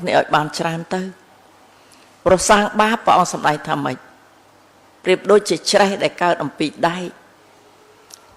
គ្នាឲ្យបានច្រើនទៅប្រសាងបាបព្រះអង្គសម្ដែងថាម៉េចប្រៀបដូចជាច្រេះដែលកើតអំពីដែក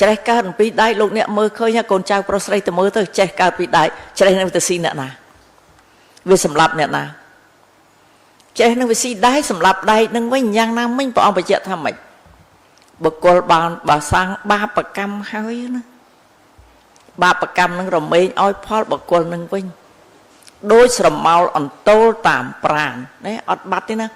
ច្រេះកើតអំពីដែកលោកអ្នកមើលឃើញកូនចៅប្រុសស្រីទៅមើលទៅចេះកើតពីដែកច្រេះនឹងទៅស៊ីអ្នកណាវាសម្លាប់អ្នកណាចេះនឹងវាស៊ីដែកសម្លាប់ដែកនឹងវិញយ៉ាងណាមិញព្រះអង្គបញ្ជាក់ថាម៉េចបុគ្គលបានបើសាងបាបកម្មហើយណាបាបកម្មនឹងរមែងឲ្យផលបុគ្គលនឹងវិញដោយស្រមោលអន្ទោលតាមប្រានណាអត់បាត់ទេណា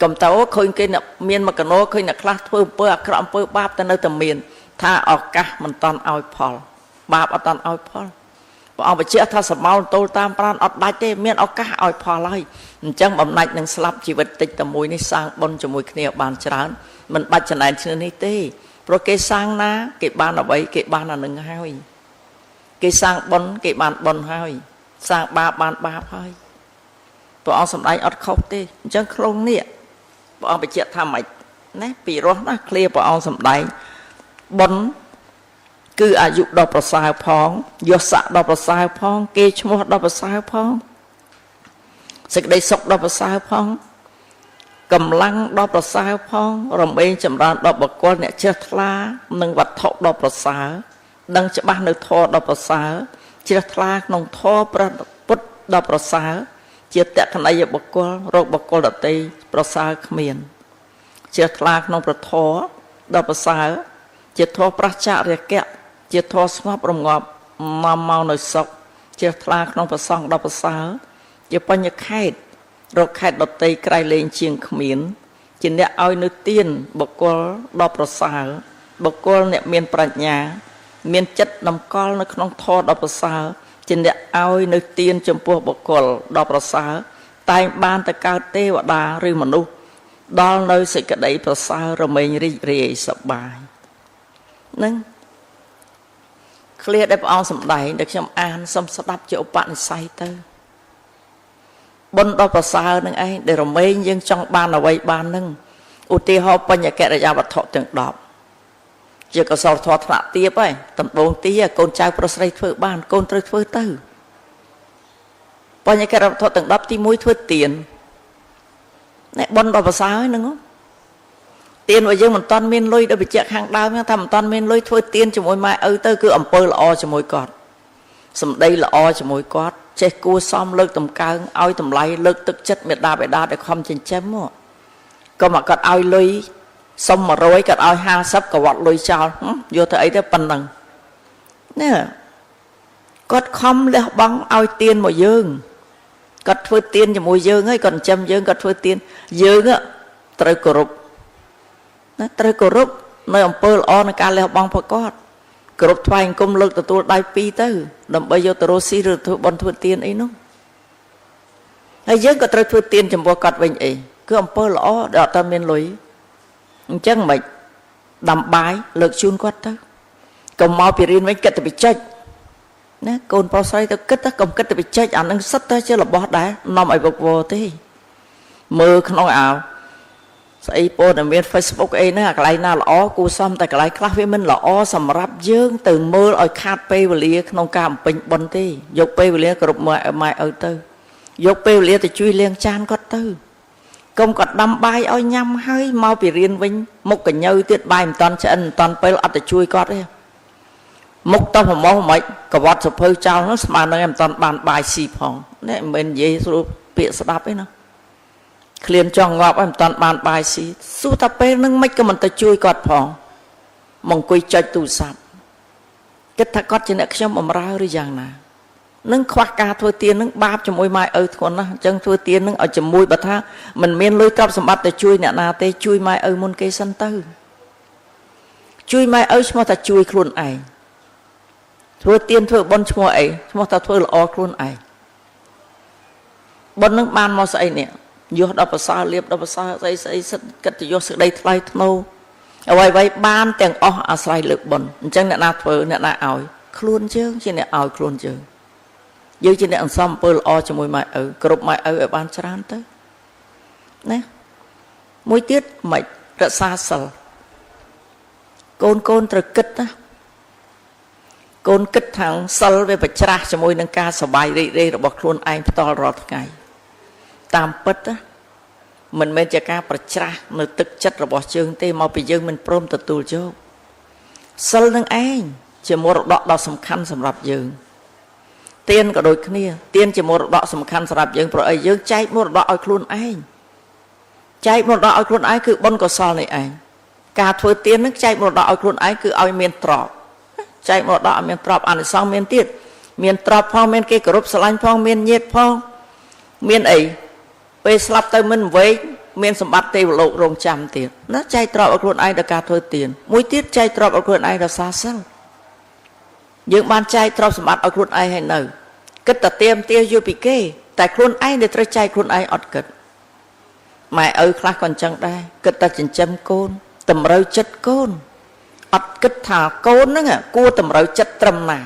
កុំទៅឃើញគេមានមកកណោឃើញអ្នកខ្លះធ្វើអំពើអាក្រក់អំពើបាបតែនៅតែមានថាឱកាសមិនតាន់ឲ្យផលបាបអត់តាន់ឲ្យផលព្រះអង្គបញ្ជាក់ថាស្រមោលអន្ទោលតាមប្រានអត់ដាច់ទេមានឱកាសឲ្យផលហើយអញ្ចឹងបំណាច់នឹងស្លាប់ជីវិតតិចតែមួយនេះសាងបុណ្យជាមួយគ្នាបានច្រើនមិនបាច់ចំណែនឈ្នះនេះទេព្រោះគេសាងណាគេបានអ្វីគេបានអានឹងហើយគេសាងបុណ្យគេបានបុណ្យហើយសាងបាបបានបាបហើយព្រះអង្គសម្ដែងអត់ខុសទេអញ្ចឹងក្នុងនេះព្រះអង្គបញ្ជាក់ថាម៉េចណាពីរោះណាឃ្លាព្រះអង្គសម្ដែងបុណ្យគឺអាយុដ៏ប្រសើរផងយស័កដ៏ប្រសើរផងគេឈ្មោះដ៏ប្រសើរផងសេចក្តីសុខដ៏ប្រសើរផងកម្លាំងដ៏ប្រសើរផងរមែងចម្រើនដល់បុគ្គលអ្នកជ្រះថ្លានិងវត្ថុដ៏ប្រសើរដឹងច្បាស់នៅធម៌ដ៏ប្រសើរជ្រះថ្លាក្នុងធម៌ព្រះពុទ្ធដ៏ប្រសើរជាតក្កណីយបុគ្គលរកបុគ្គលដទៃប្រសើរគ្មានជ្រះថ្លាក្នុងព្រះធម៌ដ៏ប្រសើរជាធម៌ប្រឆារិកៈជាធម៌ស្ងប់រងាប់នាំមកនៅសុខជ្រះថ្លាក្នុងព្រះសង្ឃដ៏ប្រសើរជាបញ្ញខេតរកខេតដតីក្រៃលែងជាងគ្មានជាអ្នកឲ្យនៅទានបុគ្គលដ៏ប្រសើរបុគ្គលអ្នកមានប្រាជ្ញាមានចិត្តតម្កល់នៅក្នុងធម៌ដ៏ប្រសើរជាអ្នកឲ្យនៅទានចំពោះបុគ្គលដ៏ប្រសើរតែងបានទៅកើតទេវតាឬមនុស្សដល់នៅសេចក្តីប្រសើររមែងរីករាយសប្បាយនឹងឃ្លាដែលព្រះអង្គសម្ដែងដែលខ្ញុំអានសូមស្ដាប់ជាឧបនិស្ស័យទៅបុណ្យដ៏ប្រសើរនឹងឯងដែលរមែងយើងចង់បានអ្វីបាននឹងឧទាហរណ៍បញ្ញកិរិយាវត្ថុទាំង10ជាកុសលធម៌ថ្នាក់ទាបហើយដំបូងទីកូនចៅប្រុសស្រីធ្វើបានកូនត្រូវធ្វើទៅបញ្ញកិរិយាវត្ថុទាំង10ទី1ធ្វើទាននេះបុណ្យដ៏ប្រសើរហ្នឹងទានរបស់យើងមិនតាន់មានលុយដូចបញ្ជាក់ខាងដើមថាមិនតាន់មានលុយធ្វើទានជាមួយម៉ែឪទៅគឺអំពើល្អជាមួយគាត់សម្ដីល្អជាមួយគាត់ចេះគួសមលើកតម្កើងឲ្យតម្លៃលើកទឹកចិត្តមេដាបេដាដែលខំចិញ្ចឹមមកក៏មកគាត់ឲ្យលុយសុំ100គាត់ឲ្យ50ក៏វត្តលុយចោលយកទៅអីទៅប៉ុណ្ណឹងនេះគាត់ខំលះបង់ឲ្យទានមកយើងគាត់ធ្វើទានជាមួយយើងហើយគាត់ចិញ្ចឹមយើងគាត់ធ្វើទានយើងត្រូវគោរពណាត្រូវគោរពនៅអំពើល្អនៃការលះបង់របស់គាត់គោរពថ្វាយអង្គមលើកទទួលដៃពីរទៅដើម្បីយកទៅរស់ស៊ីឬធ្វើបុណ្យធ្វើទានអីនោះហើយយើងក៏ត្រូវធ្វើទានចំពោះគាត់វិញអីគឺអំពើល្អដែលអត់តែមានលុយអញ្ចឹងមិនដាំបាយលើកជូនគាត់ទៅកុំមកពីរៀនវិញគិតតែបច្ចេកណាកូនប្រុសស្រីទៅគិតទៅកុំគិតតែបច្ចេកអានឹងសិតតែជារបស់ដែរនាំឲ្យវឹកវរទេមើលក្នុងអាវស្អីពោដែលមាន Facebook អីហ្នឹងអាកន្លែងណាល្អគួរសមតែកន្លែងខ្លះវាមិនល្អសម្រាប់យើងទៅមើលឲ្យខាតពេលវេលាក្នុងការបំពេញបុណ្យទេយកពេលវេលាគ្រប់ម៉ែម៉ែឪទៅយកពេលវេលាទៅជួយលាងចានគាត់ទៅកុំគាត់ដាំបាយឲ្យញ៉ាំហើយមកពីរៀនវិញមុខកញើទៀតបាយមិនតាន់ឆ្អិនមិនតាន់ពេលអត់ទៅជួយគាត់ទេមុខតោះប្រមោះមិនកវត្តសភៅចោលនោះស្មាននឹងមិនតាន់បានបាយស៊ីផងនេះមិនមែននិយាយស្រួលពាក្យស្ដាប់ទេណាឃ្លានចង់ងាប់ហើយមិនតាន់បានបាយស៊ីសួរថាពេលនឹងមិនក៏មិនទៅជួយគាត់ផងមកអង្គុយចុចទូរស័ព្ទគិតថាគាត់ជាអ្នកខ្ញុំបំរើឬយ៉ាងណានឹងខ្វះការធ្វើទាននឹងបាបជាមួយម៉ែឪធ្ងន់ណាស់អញ្ចឹងធ្វើទាននឹងឲ្យជាមួយបើថាមិនមានលុយទ្រព្យសម្បត្តិទៅជួយអ្នកណាទេជួយម៉ែឪមុនគេសិនទៅជួយម៉ែឪឈ្មោះថាជួយខ្លួនឯងធ្វើទានធ្វើបុណ្យឈ្មោះអីឈ្មោះថាធ្វើល្អខ្លួនឯងបុណ្យនឹងបានមកស្អីនេះយោដល់ប្រសើរលៀបដល់ប្រសើរស្អីស្អីសិតកិត្តិយសសេចក្តីថ្លៃថ្នូរអ្វីអ្វីបានទាំងអស់អាស្រ័យលើបុណ្យអញ្ចឹងអ្នកណាធ្វើអ្នកណាឲ្យខ្លួនយើងជាអ្នកឲ្យខ្លួនយើងយើងជាអ្នកអន្សំអំពើល្អជាមួយម៉ែឪគ្រប់ម៉ែឪឲ្យបានច្រើនទៅណាមួយទៀតមិនរក្សាសិលកូនកូនត្រូវគិតណាកូនគិតថាសិលវាប្រច្រាស់ជាមួយនឹងការសប្បាយរីករាយរបស់ខ្លួនឯងផ្ទាល់រាល់ថ្ងៃ តាមពិតមិនមែនជាការប្រច្រាស់នៅទឹកចិត្តរបស់យើងទេមកពីយើងមិនព្រមទទួលយកសិលនឹងឯងជាមរតកដ៏សំខាន់សម្រាប់យើងទានក៏ដូចគ្នាទានជាមរតកសំខាន់សម្រាប់យើងព្រោះអីយើងចែកមរតកឲ្យខ្លួនឯងចែកមរតកឲ្យខ្លួនឯងគឺបុណ្យកុសលនេះឯងការធ្វើទាននឹងចែកមរតកឲ្យខ្លួនឯងគឺឲ្យមានទ្រព្យចែកមរតកឲ្យមានទ្រព្យអានិសង្សមានទៀតមានទ្រព្យផងមានគេគោរពស្រឡាញ់ផងមានញាតិផងមានអីពេលស្លាប់ទៅមិនវែងមានសម្បត្តិទេវលោករងចាំទៀតណាចែកទ្រព្យឲ្យខ្លួនឯងដោយការធ្វើទានមួយទៀតចែកទ្រព្យឲ្យខ្លួនឯងដោយសារសិលយើងបានចែកទ្រព្យសម្បត្តិឲ្យខ្លួនឯងហើយនៅគិតតែទៀមទាយល់ពីគេតែខ្លួនឯងដែលត្រូវចែកខ្លួនឯងអត់គិតម៉ែឪខ្លះក៏អញ្ចឹងដែរគិតតែចិញ្ចឹមកូនតម្រូវចិត្តកូនអត់គិតថាកូនហ្នឹងគួរតម្រូវចិត្តត្រឹមណា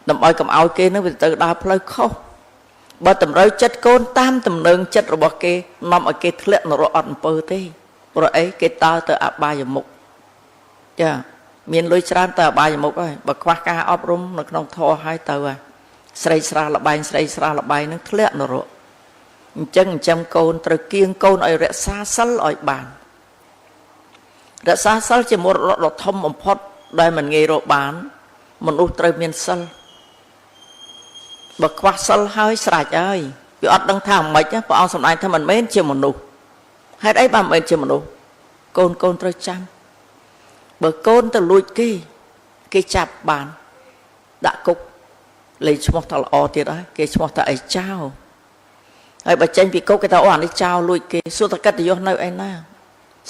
ដើម្បីកុំឲ្យគេនឹងវាទៅដើរផ្លូវខុសបើតម្រូវចិត្តកូនតាមទំនើងចិត្តរបស់គេនាំឲ្យគេធ្លាក់នរកអត់អំពើទេព្រោះអីគេតើទៅអបាយមុខចាមានលុយច្រើនទៅអបាយមុខហើយបើខ្វះការអប់រំនៅក្នុងធម៌ហើយទៅហើយស្រីស្រះលបែងស្រីស្រះលបែងនឹងធ្លាក់នរកអញ្ចឹងចិញ្ចឹមកូនត្រូវគៀងកូនឲ្យរក្សាសិលឲ្យបានរក្សាសិលជាមរតកដ៏ធំបំផុតដែលមិនងាយរកបានមនុស្សត្រូវមានសិលបើខ្វះសិលហើយស្រេចហើយវាអត់ដឹងថាម៉េចព្រះអង្គសម្ដែងថាមិនមែនជាមនុស្សហេតុអីបានមិនមែនជាមនុស្សកូនត្រូវចាំបើកូនទៅលួចគេគេចាប់បានដាក់គុកលេងឈ្មោះថាល្អទៀតហើយគេឈ្មោះថាអីចៅហើយបើចេញពីគុកគេថាអូអានេះចៅលួចគេសួរតកិត្តិយសនៅឯណា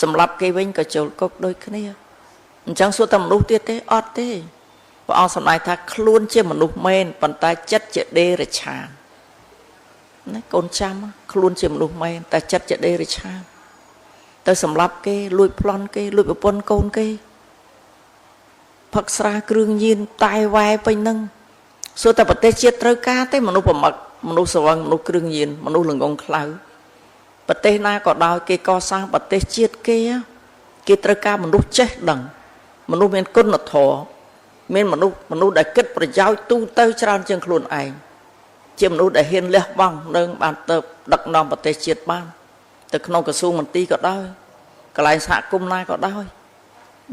សម្រាប់គេវិញក៏ចូលគុកដូចគ្នាអញ្ចឹងសួរតែមនុស្សទៀតទេអត់ទេព្រះអង្គសម្ដែងថាខ្លួនជាមនុស្សមែនប៉ុន្តែចិត្តជាដេរឆានណាកូនចាំខ្លួនជាមនុស្សមែនតែចិត្តជាដេរឆានទៅសម្លាប់គេលួចប្លន់គេលួចប្រពន្ធកូនគេផឹកស្រាគ្រឿងញៀនតែវ៉ែពេញនឹងសួរតែប្រទេសជាតិត្រូវការទេមនុស្សប្រមឹកមនុស្សស្វឹងមនុស្សគ្រឿងញៀនមនុស្សល្ងងខ្លៅប្រទេសណាក៏ដោយគេកសាងប្រទេសជាតិគេត្រូវការមនុស្សចេះដឹងមនុស្សមានគុណធម៌មានមនុស្សដែលគិតប្រយោជន៍ទូទៅច្រើនជាងខ្លួនឯងជាមនុស្សដែលហ៊ានលះបង់នឹងបានទៅដឹកនាំប្រទេសជាតិបានទៅក្នុងក្រសួងមន្ទីរក៏ដោយកន្លែងសហគមន៍ណាក៏ដោយ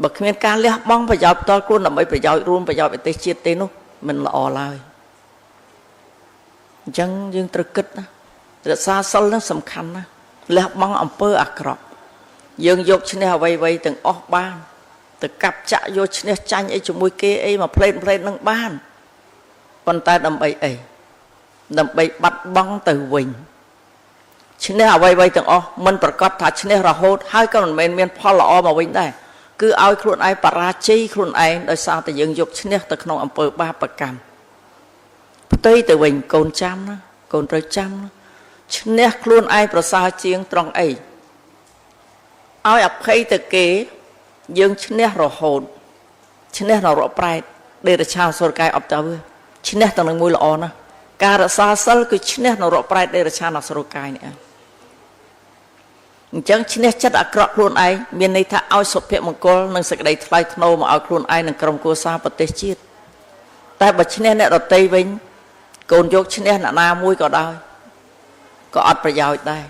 បើគ្មានការលះបង់ប្រយោជន៍ផ្ទាល់ខ្លួនដើម្បីប្រយោជន៍រួមប្រយោជន៍ប្រទេសជាតិទេនោះមិនល្អឡើយអញ្ចឹងយើងត្រូវគិតណារក្សាសិលនឹងសំខាន់ណាស់លះបង់អំពើអាក្រក់យើងយកឈ្នះអ្វីៗទាំងអស់បានទៅកាប់ចាក់យកឈ្នះចាញ់អីជាមួយគេអីមកផ្លេតនឹងបានប៉ុន្តែដើម្បីអីដើម្បីបាត់បង់ទៅវិញឈ្នះអ្វីៗទាំងអស់មិនប្រកាសថាឈ្នះរហូតហើយក៏មិនមែនមានផលល្អមកវិញដែរគឺឲ្យខ្លួនឯងបរាជ័យខ្លួនឯងដោយសារតែយើងយកឈ្នះទៅក្នុងអំពើបាបកម្មផ្ទុយទៅវិញកូនចាំណាកូនត្រូវចាំណាឈ្នះខ្លួនឯងប្រសើរជាងត្រង់អីឲ្យអភ័យទៅគេយើងឈ្នះរហូតឈ្នះនរកប្រែតដេរឆានសុរកាយអបទៅឈ្នះទាំងនឹងមួយល្អណាស់ការរក្សាសិលគឺឈ្នះនរកប្រែតដេរឆានអសុរកាយនេះឯងអញ្ចឹងឈ្នះចិត្តអាក្រក់ខ្លួនឯងមានន័យថាឲ្យសុភមង្គលនិងសេចក្តីថ្លៃថ្នូរមកឲ្យខ្លួនឯងនិងក្រុមគ្រួសារប្រទេសជាតិតែបើឈ្នះអ្នកដទៃវិញកូនយកឈ្នះអ្នកណាមួយក៏ដោយក៏អត់ប្រយោជន៍ដែរ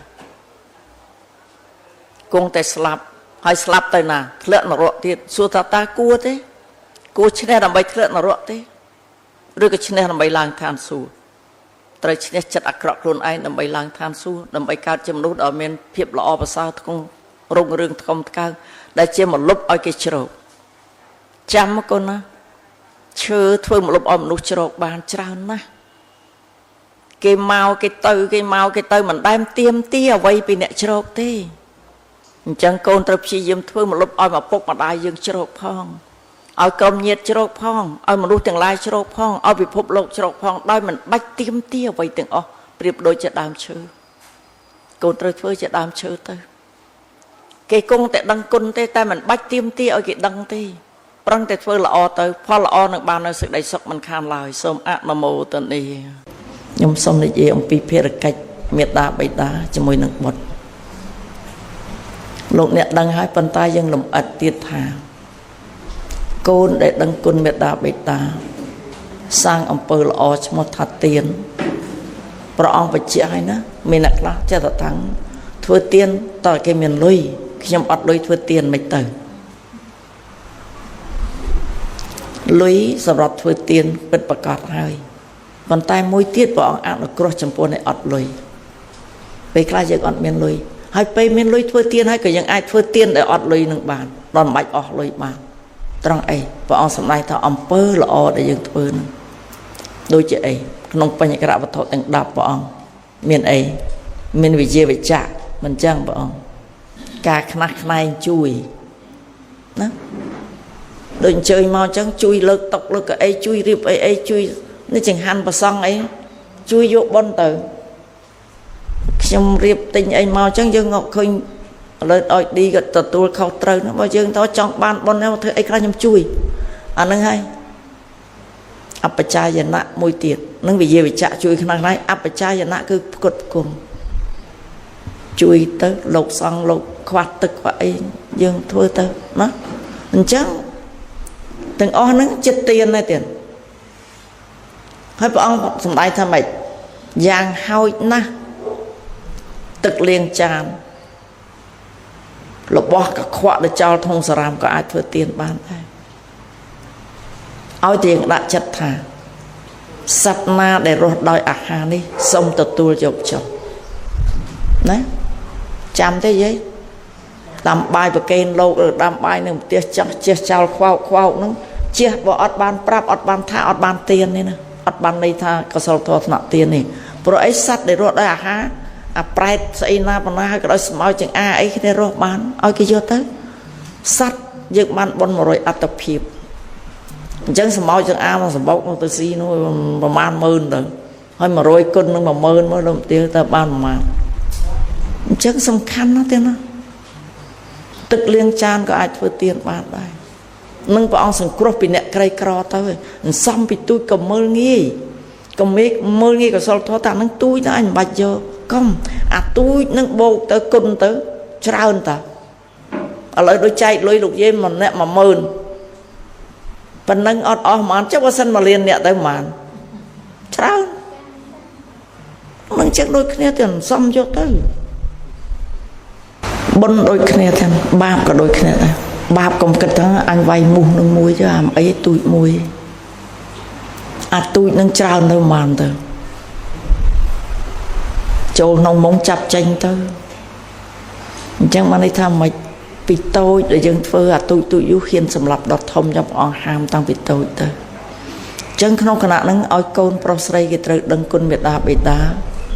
គង់តែស្លាប់ហើយស្លាប់ទៅណាធ្លាក់នរកទៀតសួរថាតើគួរទេគួរឈ្នះដើម្បីធ្លាក់នរកទេឬក៏ឈ្នះដើម្បីឡើងឋានសួគ៌ត្រូវឈ្នះចិត្តអាក្រក់ខ្លួនឯងដើម្បីឡើងឋានសួគ៌ដើម្បីកើតជាមនុស្សដ៏មានភាពល្អប្រសើរធ្ងន់រុងរឿងថ្កុំថ្កើងដែលជាមលុបឲ្យគេជ្រកចាំកូនណាឈើធ្វើមលុបឲ្យមនុស្សជ្រកបានច្រើនណាស់គេមកគេទៅគេមកគេទៅមិនដែលទៀមទាអ្វីពីអ្នកជ្រកទេអញ្ចឹងកូនត្រូវព្យាយាមធ្វើមលុបឲ្យឪពុកម្ដាយយើងជ្រកផងឲ្យក្រុមញាតិជ្រកផងឲ្យមនុស្សទាំងឡាយជ្រកផងឲ្យពិភពលោកជ្រកផងដោយមិនបាច់ទៀមទាអ្វីទាំងអស់ប្រៀបដូចជាដើមឈើកូនត្រូវធ្វើជាដើមឈើទៅគេគង់តែដឹងគុណទេតែមិនបាច់ទៀមទាឲ្យគេដឹងទេប្រឹងតែធ្វើល្អទៅផលល្អនឹងបាននៅសេចក្តីសុខមិនខានឡើយសូមអនុមោទនាខ្ញុំសូមនិយាយអំពីភារកិច្ចមេត្តាបិតាជាមួយនឹងបុត្រលោកអ្នកដឹងហើយប៉ុន្តែយើងលំអិតទៀតថាកូនដែលដឹងគុណមេត្តាបិតាសាងអំពើល្អឈ្មោះថាទាន ព្រះអង្គបញ្ជាក់ហើយណាមានអ្នកខ្លះចេះតែតាំងធ្វើទានតើគេមានលុយខ្ញុំអត់លុយធ្វើទានមិនទៅលុយសម្រាប់ធ្វើទានពិតប្រាកដហើយប៉ុន្តែមួយទៀតព្រះអង្គអនុគ្រោះចំពោះអ្នកអត់លុយពេលខ្លះយើងអត់មានលុយហើយពេលមានលុយធ្វើទានហើយក៏យើងអាចធ្វើទានដែលអត់លុយនឹងបានដល់មិនបាច់អស់លុយបានត្រង់អីព្រះអង្គសម្ដែងថាអំពើល្អដែលយើងធ្វើនឹងដូចជាអីក្នុងបញ្ញក្រវត្ថុទាំង10ព្រះអង្គមានអីមានវិជាវិជ្ជៈមិនចឹងព្រះអង្គការខ្នះខ្នែងជួយណាដូចអញ្ជើញមកអញ្ចឹងជួយលើកតុលើកកៅអីជួយរៀបអីអីជួយនេះចង្ហាន់ប្រសង់អីជួយយកបុណ្យទៅខ្ញុំរៀបទិញអីមកអញ្ចឹងយើងងក់ឃើញឥឡូវឲ្យឌីក៏ទទួលខុសត្រូវណាបើយើងតចង់បានបុណ្យហ្នឹងធ្វើអីខ្លះខ្ញុំជួយអាហ្នឹងហើយអបច្ចយណៈមួយទៀតនឹងវិយាវិជ្ជៈជួយខ្នះខ្នែងអបច្ចយណៈគឺផ្គត់ផ្គង់ជួយទៅលោកសង្ឃលោកខ្វះទឹកខ្វះអីយើងធ្វើទៅណាអញ្ចឹងទាំងអស់ហ្នឹងចិត្តទានដែរទៀតហើយព្រះអង្គសម្ដែងថាម៉េចយ៉ាងហោចណាស់ទឹកលាងចានរបស់កខ្វក់ដែលចោលធុងសារ៉ាមក៏អាចធ្វើទានបានដែរឲ្យតែយើងដាក់ចិត្តថាសត្វណាដែលរស់ដោយអាហារនេះសូមទទួលយកចុះណាចាំទេយាយដាំបាយប្រគេនលោកឬដាំបាយនៅផ្ទះចាស់ជះចោលខ្វោកខ្វោកហ្នឹងជះបើអត់បានប្រាប់អត់បានថាអត់បានទានទេណាអត់បានន័យថាកុសលធម៌ថ្នាក់ទាននេះព្រោះអីសត្វដែលរស់ដោយអាហារអាប្រែតស្អីណាបណ្ណាហើយក៏ដោយស្មោចចង្អាអីគ្នារស់បានឲ្យគេយកទៅសត្វយើងបានបុណ្យ100អត្តភាពអញ្ចឹងស្មោចចង្អាមកសម្បុកមកទៅស៊ីនោះប្រហែល10000ទៅហើយ100គុណនឹង10000មកលោកទាវទៅបានប្រហែលអញ្ចឹងសំខាន់ណាស់ទេណាទឹកលាងចានក៏អាចធ្វើទានបានដែរនឹងព្រះអង្គសង្គ្រោះពីអ្នកក្រីក្រទៅអន្សំពីទូចក៏មើលងាយកុំមើលងាយកុសលធម៌តានឹងទូចទៅអញមិនបាច់យកកុំអាទូចនឹងបោកទៅគុណទៅច្រើនតាឥឡូវដូចចែកលុយលោកយាយម្នាក់10000ប៉ុណ្ណឹងអត់អស់ហ្មងចុះបើសិន1លានអ្នកទៅហ្មងច្រើននឹងចឹងដូចគ្នាទៅអន្សំយកទៅបុណ្យដូចគ្នាទាំងបាបក៏ដូចគ្នាដែរបាបកុំគិតថាអញវាយមូសនឹងមួយទៅអាអីទូចមួយអាទូចនឹងច្រើនទៅហ្មងទៅចូលក្នុងមុងចាប់ចេញទៅអញ្ចឹងបានន័យថាមិនពីតូចដែលយើងធ្វើអាទូចទូចយូរហ៊ានសម្លាប់ដល់ធំចាំព្រះអង្គហាមតាំងពីតូចទៅអញ្ចឹងក្នុងគណៈហ្នឹងឲ្យកូនប្រុសស្រីគេត្រូវដឹងគុណមេដាបេដា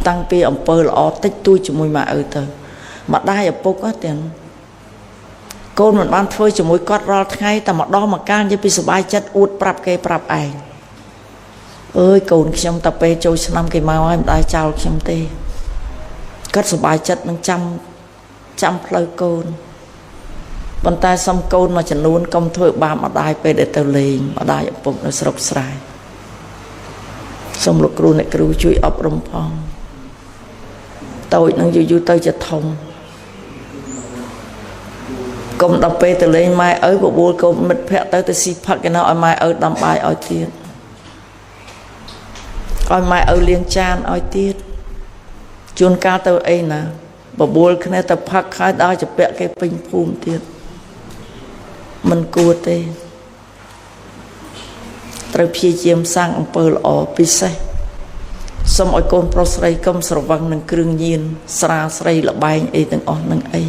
តាំងពីអំពើល្អតិចតួចជាមួយម៉ែឪទៅម្ដាយឪពុកទាំងកូនមិនបានធ្វើជាមួយគាត់រាល់ថ្ងៃតែម្ដងមកកាលនិយាយពីសុបាយចិត្តអួតប្រាប់គេប្រាប់ឯងអើយកូនខ្ញុំតែពេលចូលឆ្នាំគេមកហើយមិនដែលចោលខ្ញុំទេគាត់សុបាយចិត្តនឹងចាំផ្លូវកូនប៉ុន្តែសុំកូនមួយចំនួនកុំធ្វើបាបម្ដាយពេលដែលទៅលេងម្ដាយឪពុកនៅស្រុកស្រែសូមលោកគ្រូអ្នកគ្រូជួយអប់រំផងតូចនឹងយូរយូរទៅជាធំកុំដល់ពេលទៅលេងម៉ែឪបបួលកូនមិត្តភក្តិទៅស៊ីផឹកឯណោះឲ្យម៉ែឪដាំបាយឲ្យទៀតឲ្យម៉ែឪលាងចានឲ្យទៀតជួនកាលទៅអីណាបបួលគ្នាទៅផឹកហើយដល់ជពាក់គេពេញភូមិទៀតមិនគួរទេត្រូវព្យាយាមសាងអំពើល្អពិសេសសូមឲ្យកូនប្រុសស្រីកុំស្រវឹងនឹងគ្រឿងញៀនស្រាស្រីលបែងអីទាំងអស់នឹងអី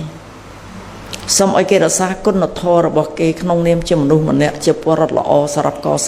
សូមឲ្យគេរក្សាគុណធម៌របស់គេក្នុងនាមជាមនុស្សម្នាក់ជាពលរដ្ឋល្អសម្រាប់កសាង